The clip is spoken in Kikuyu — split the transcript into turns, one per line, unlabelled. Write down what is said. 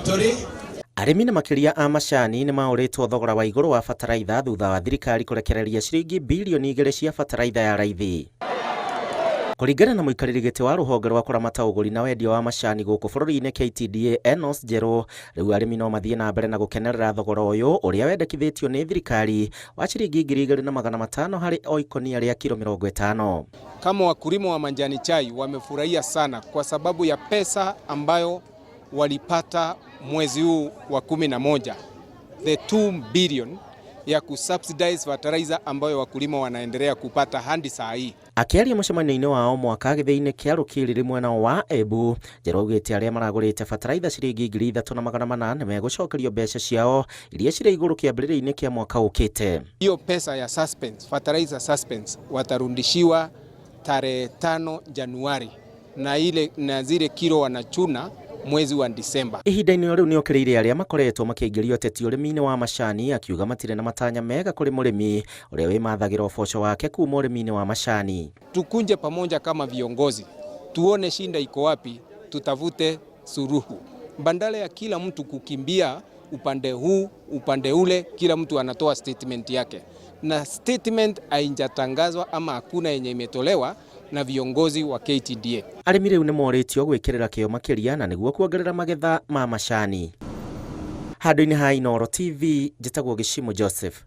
Tũrĩ
Arĩmi na makĩria a macani nĩ maũrĩtwo thogora wa igũrũ wa bataraitha thutha wa thirikari kũrekereria ciringi bilioni 2 cia bataraitha ya raithi. Kũringana na mũikarĩri gĩtĩ wa rũhonge rwa kũramata ũgũri na wendia wa macani gũkũ bũrũri-inĩ KTDA Enos Njerũ, rĩu arĩmi no mathiĩ na mbere na gũkenerera thogora ũyũ ũrĩa wendekithĩtio nĩ thirikari wa ciringi 2500 harĩ o ikũnia rĩa kiro 50.
Kama wakulima wa majani chai wamefurahia sana kwa sababu ya pesa ambayo walipata mwezi huu wa 11, the 2 billion ya kusubsidize fertilizer ambayo wakulima wanaendelea kupata hadi saa hii.
Akĩaria mũcemanio-inĩ wa o mwaka gĩthĩi-inĩ kĩa Rũkiriri mwena wa Embu, Njerũ augĩte arĩa maragũrĩte bataraitha ciringi 3400 nĩmegũcokerio mbeca ciao iria cirĩ igũrũ kĩambĩrĩria-inĩ kĩa mwaka ũkĩte.
Hiyo pesa ya suspense, fertilizer suspense watarudishiwa tarehe 5 Januari na ile na zile kilo wanachuna mwezi wa Disemba.
Ihinda-inĩ o rĩu nĩokĩrĩire arĩa makoretwo makĩingĩria ũteti ũrĩmi-inĩ wa macani akiuga matirĩ na matanya mega kũrĩ mũrĩmi ũrĩa wĩmathagĩra ũboco wake kuma ũrĩmi-inĩ wa macani.
Tukuje pamoja kama viongozi, tuone shinda iko wapi, tutafute suluhu, badala ya kila mtu kukimbia upande huu upande ule, kila mtu anatoa statement yake, na statement haijatangazwa ama hakuna yenye imetolewa na viongozi wa KTDA.
Arĩmi rĩu nĩmorĩtio gwĩkĩrĩra kĩyo makĩria na nĩguo kuongerera magetha ma macani. Handũ-inĩ ha Inooro TV, njĩtagwo Gĩcimũ Joseph.